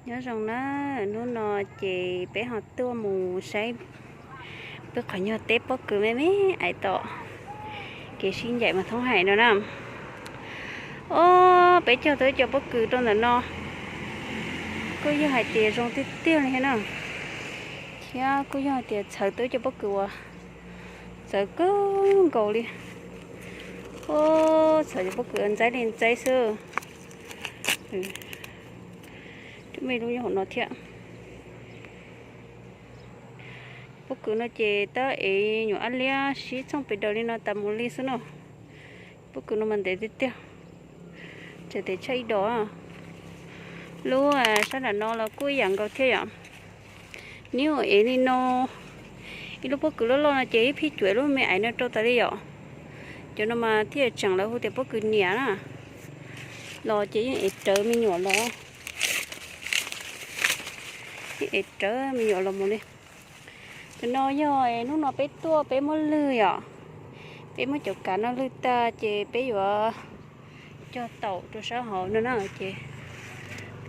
Nyob zoo na, hnub no ces peb ho tuaj mus saib peb qhov nyuag teb pob kws me me ais tom kev sib ncaim mas thoob hais no na. Ob, peb cog tau ib co pob kws rau ntawm no, kuj yog hais tias zoo tiag tiag li thiab na, thiab kuj yog hais tias txhawv tau ib co pob kws uas txawv kawg nkaus li. Ob, txhawv cov pob kws ntxaib li ntxaib xwb. Twb muaj ib lub nyob hauv no thiab. Pob kws no ces tab ev nyuam ab liab sib txhooj pes daws li no tas mus li xwb no. Pob kws no mas ntev tiag tiag, tseem ntev tshaj ib dos. Lub sab nram no los kuj ib yam nkaus thiab yom. Nws ev li no, ib lub pob kws loj loj no ces ib phij cuam lub me ais no rau tas li yom. Cov no mas thiaj tseem lawv hu tias pob kws niam na, los ces yeej ev rawv me nyuam los, yeej ev rawv me nyuam los mus li. Cov no yog hnub no peb tuaj peb muab lwg yom, peb muab cov kav no lwg tag ces peb yuav cog taum rau sab hauv no na ces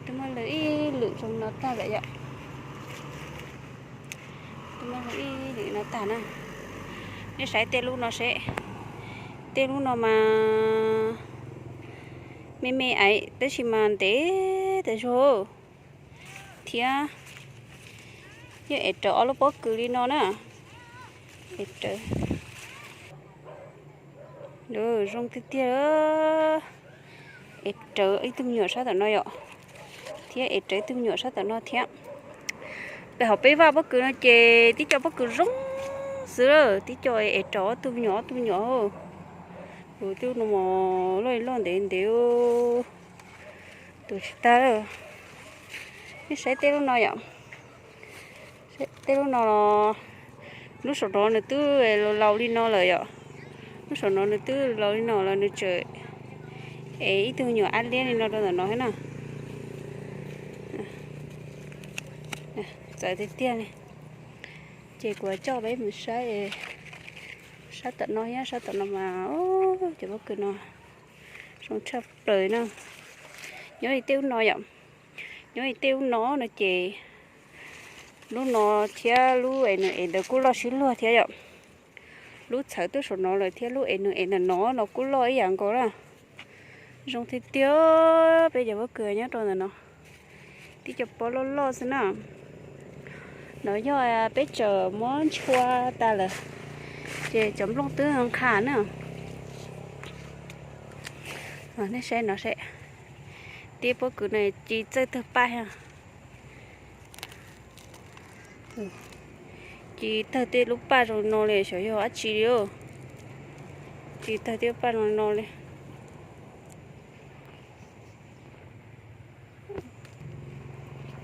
twb muab lwg ib lwm zoo no tag lawm yom. Twb muab lwg ib lwm no tag na. Nej saib tej lub no seb, tej lub no mas me me ais tab sis mas ntev tas zog thiab. Yeej ev rawv ob lub pob kws li no na. Ev rawv, zoo tiag tiag. Ev rawv ib tug me nyuam sab tom no yom, thiab ev rawv ib tug me nyuam sab tom no thiab. Pem hauv peb vaj pob kws no ces tib co pob kws zoo xwb, tib co ev rawv ob tug me nyuam ob tug me nyuam. Tus twb no mas loj loj ntev ntev, tus tsis tag. Nej saib tej lub no yom, tej lub no, lub saum no nws twb laus li no lawm yom. Lub saum no nws twb laus li no los nws tseem ev ib tug me nyuam ab liab li no rau ntawm no thiab na. Txawv tiag tiag li. Ces kuv coj peb mus saib sab tom no thiab, sab tom no mas cov pob kws no zoo tshaj plaws na. Nyob li tej lub no yom, nyob li tej lub no no ces lub no thiab lub es nws ev ntawd kuj loj sib luag thiab yom. Lub txhawv tuaj saum no lawm thiab lub es nws ev ntawm no los kuj loj ib yam nkaus na. Zoo tiag tiag, peb cov pob kws nyob rau ntawm no, tib co pob loj loj xwb na. No yog peb tseem muab ntshua tas lawm, ces cov nplooj twb nqha na. Nej saib no seb, tib pob kws no ci txawj tawg paj thiab. Ci tawg tej lub paj zoo no li xyov yog dab tsi li. Ci tawg tej lub paj zoo no li.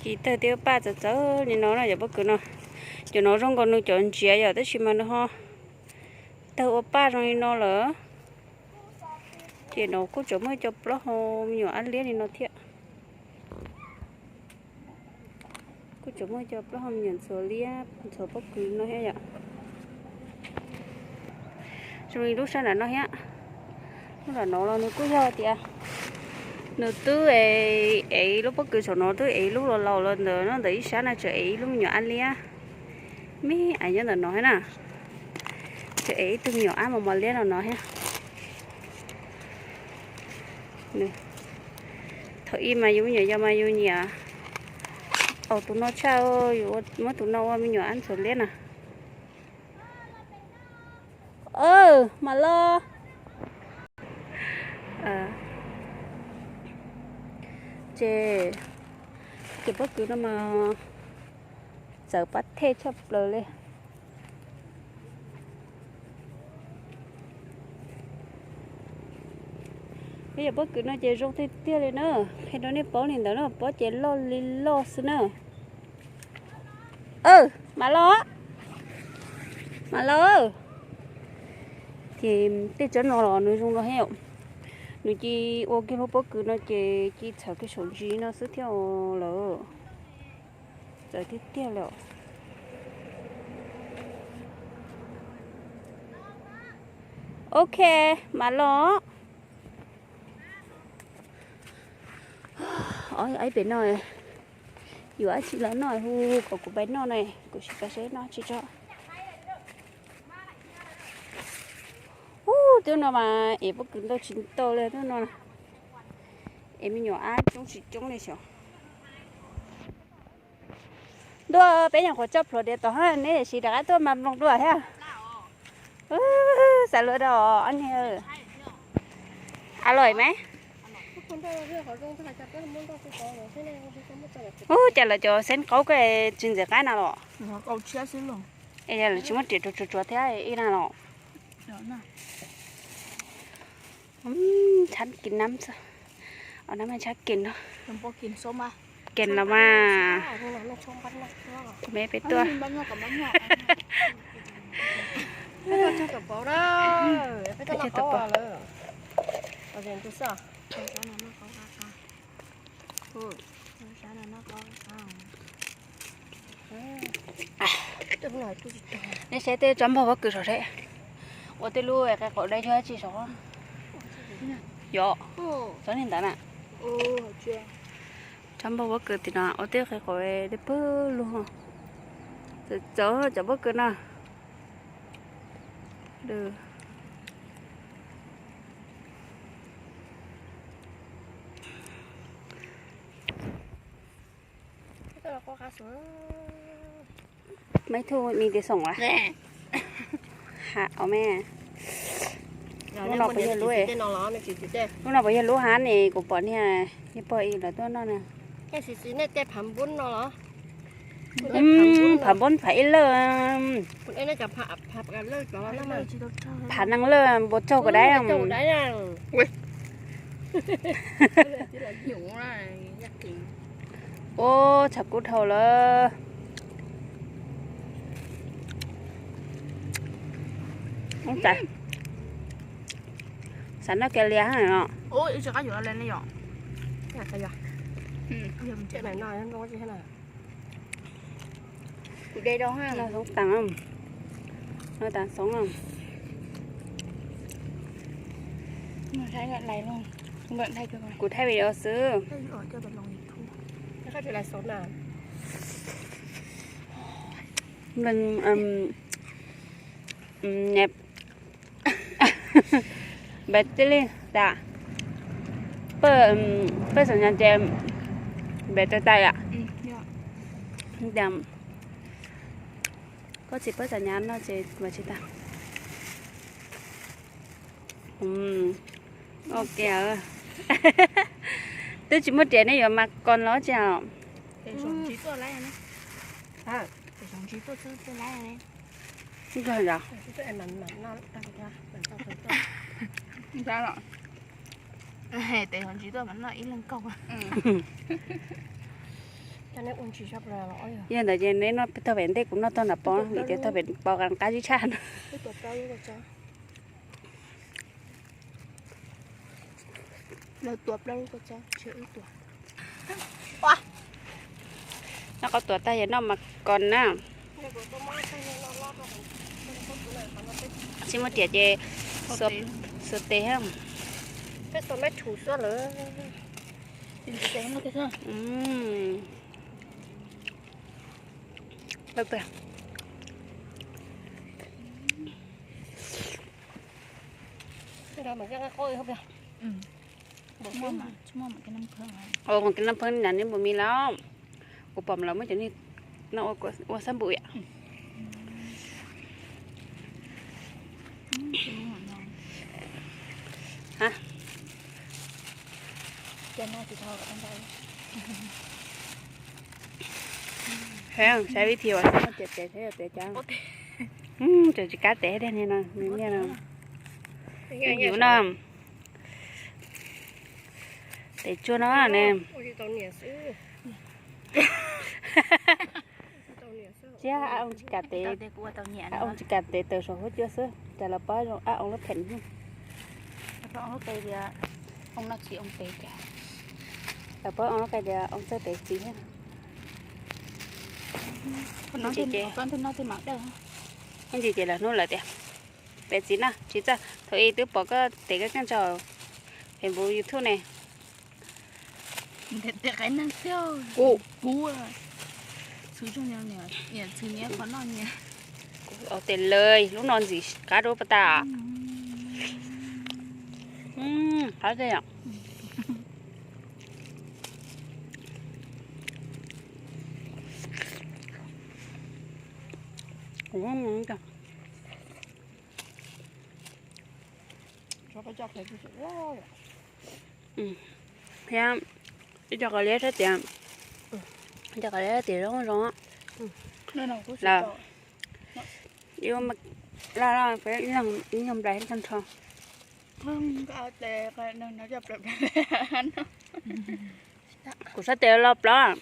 Ci tawg tej lub paj txawv txawv li no na cov pob kws no. Cov no zoo nkaus nws cov ntsiav yom, tab sis mas nws ho tawg ua paj zoo li no lawm. Ces no kuj tseem muaj cov plaub hau me nyuam ab liab li no thiab. Kuj tseem muaj cov plaub hau me nyuam ntxhuav liab ntxhuav pob kws no thiab yom. Zoo li lub sab nram no thiab. Lub nram no los nws kuj yog tias nws twb ev lub pob kws saum no twb ev ib lub los laus los ntawm no, ntawm ib sab no tseem ev ib lub me nyuam ab liab. Me ais nyob ntawm no thiab na. Tseem ev ib tug me nyuam ab mos mos liab no no thiab. Thaum ub mas yus me nyuam yaus mas yus nyiam tus no tshaj, yus muab tus no ua me nyuam ab ntxhuav liab na. Mam los. Ces cov pob kws no mas txawv pab thej tshaj plaws li. Peb cov pob kws no ces zoo tiag tiag li na, qhia rau nej paub li ntawd na, pob ces loj li loj xwb na. Mam los, mam los. Ces tej tsob no los nws zoo no thiab, nws ci ua kiag lub pob kws no ces ci txhawv kiag saum ntsis no xwb thiab lawm. Txawv tiag tiag li. Ok, mam los. Ib pem no, Yuav dab tsi los noj hu kom kuv pais noj na, kuv sim pais saib noj tsis tso. Ub, twb no mas es pob kws ntau tsis ntau li twb no. Es me nyuam ab coob tsis coob li xyov. Ntuj, peb nyuam qhuav tso plhuav diav tom hab neb siv rov qab tuaj mas mloog dua thiab. Xav luag rau ob niag. Aloj mas. Ub, cas lawv cov xeeb qaub koj tsis ntxim qab na los? Es yog lawv tsis muab riam tsuag tsuag tsuag thiab ib na los? Tshab kis nab xwb. Au, nab tshab kis no. Kis los mas. Me peb tuaj. Nej saib tej tsob npog pob kws saum seb, ua tej lub qe qaum dai yog dab tsi saum. Yog, tsob niag ntawd na. Tsob npog pob kws tim no ua tej qe qaum dai pawg lug. Txawv cov pob kws no. Maiv Thuj, me tis xoom a? Ha, o me. Lub no puas yog lub, lub no puas yog lub hab ne? Kuv pom niag yawg pog ib lawv tuaj noj na. Phav npoob phav ib lawj. Phav neeg lawj npua tsaug kawg dab. Ua tshav kub dhau lawm. Xav noj kiag lias no. Noj xoob tas, noj tas xoob. Kuv thaij video xwb. Npaj tij li tas, paj xam nyas ces npaj tawg tas yom. Koj tsis paj xam nyas no ces mas tsis tas. Ok, twb tsis muaj riam nej yuav mas kos los tsis. Tes hov ntsis tuaj mas noj ib leeg kaug. Yog ntawd ces neb noj tog pem ntej, kuv noj tog nram pov, vim tias tog pem pov qab zib tshaj no. Noj qhov tuam tag yog noj mas kos na. Tsis muaj riam ces xuas tes. Ua kiv naj phab na, neb puas mis lawm? Kuv pom lawv muab cov niag no ua xab npum yom. Saib vib thi uas muaj tias tes thiab yog tes cas. Tseem tsis kab tes thiab no, me niaj no. Yus no. Tes tsuag no ne. Tsiab ab oo tsis kam tes, ab oo tsis kam tes tawm saum huab cua xwb, cas lawv paub zoo ab oo lub phem. Lawv paub oo lub qe tias oo txawj tes txiv thiab. Ib ntsis ces lawv hnub lawm tias, tes txiv no tsis txawj, thaum ub twb pom koj tes koj keej tso Facebook YouTube ne. Tes qaiv neeg tiag. Kuv, kuv, txhwv niam txhwv niam qhov noj niam. Kuv tes lawm, lub no ntxim qab dua pas tas. Qab tiag. Thiab ib co qos liab sab tias, ib co qos liab sab tias zoo zoo lawm. Ib nyuag nplais tag nrho. Kuv sab tes los plaub.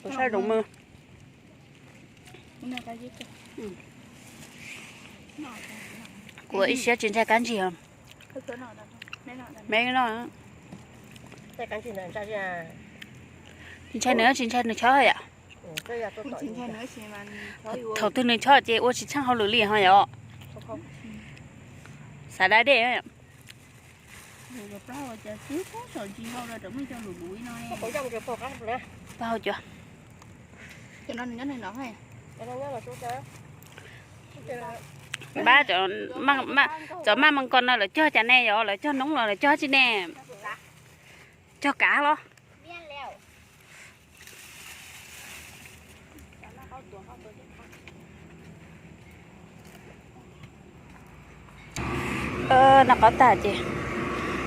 Kuv sab zoov mw. Kuv ib siab tsis ntshai kab ntsig. Me no. Tsis ntshai nws, tsis ntshai nws chob yom. Thaum twg nws chob ces ua tsis tsheej hauj lwm li ho yom. Xav da dej. Pab hauv cua. Npab, cov maj mees ko no lawv cog cas ne yom, lawv cog noob los lawv cog tsi ne? Cog kav los? Noj qab tag ces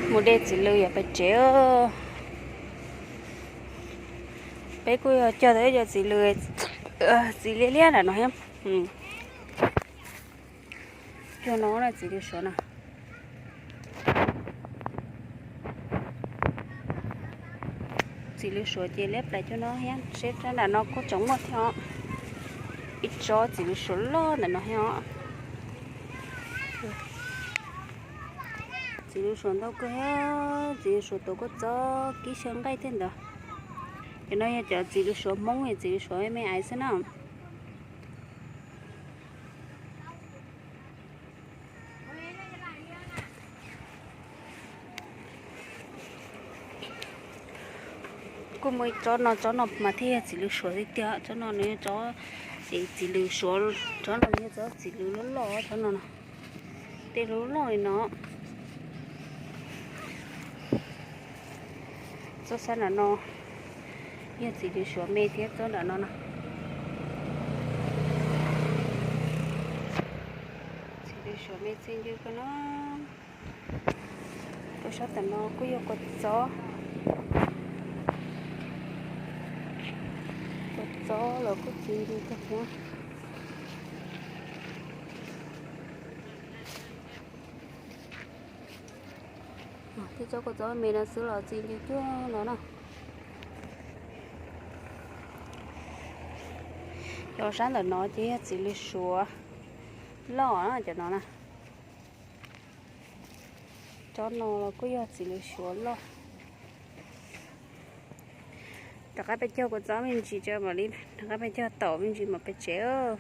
mus de txiv lws yom pem tsev. Peb kuj yog cog tau ib co txiv lws, txiv liab liab ntawm no thiab. Cog no txiv lws suav no. Txiv lws suav ces liab plam cog no thiab, seb sab nram no kuj tseem muaj thiab os. Ib tsob txiv lws suav loj ntawm no thiab os. Txiv lws suav ntau kawg, txiv lws suav tuav kua txob kib xyaw nqaij thiab ntawd. Cov no yog cov txiv lws suav Hmoob, txiv lws suav me ais xwb na. Kuj muaj ib tsob no, tsob no mas thiaj yog txiv lws suav tiag tiag. Tsob no nws yog tsob, txiv lws suav, tsob no yog tsob txiv lws loj loj, tsob no no, tej lub loj li no. Tsob sab nram no yog txiv lws suav me thiab, tsob nram no no. Txiv lws suav me txi ncw kawg no. Rau sab tom no kuj yog kua txob, kua txob los kuj txi ncw kawg thiab. Tej tsob kua txob me no xwb los txi ncw cuag no na. Cov sab ntawm no ces yog txiv lws suav loj na, cov no na. Tsob no los kuj yog txiv lws suav loj. Rov qab peb cog kua txob me ntsis tso mam li rov qab peb cog taum me ntsis mam peb tsev.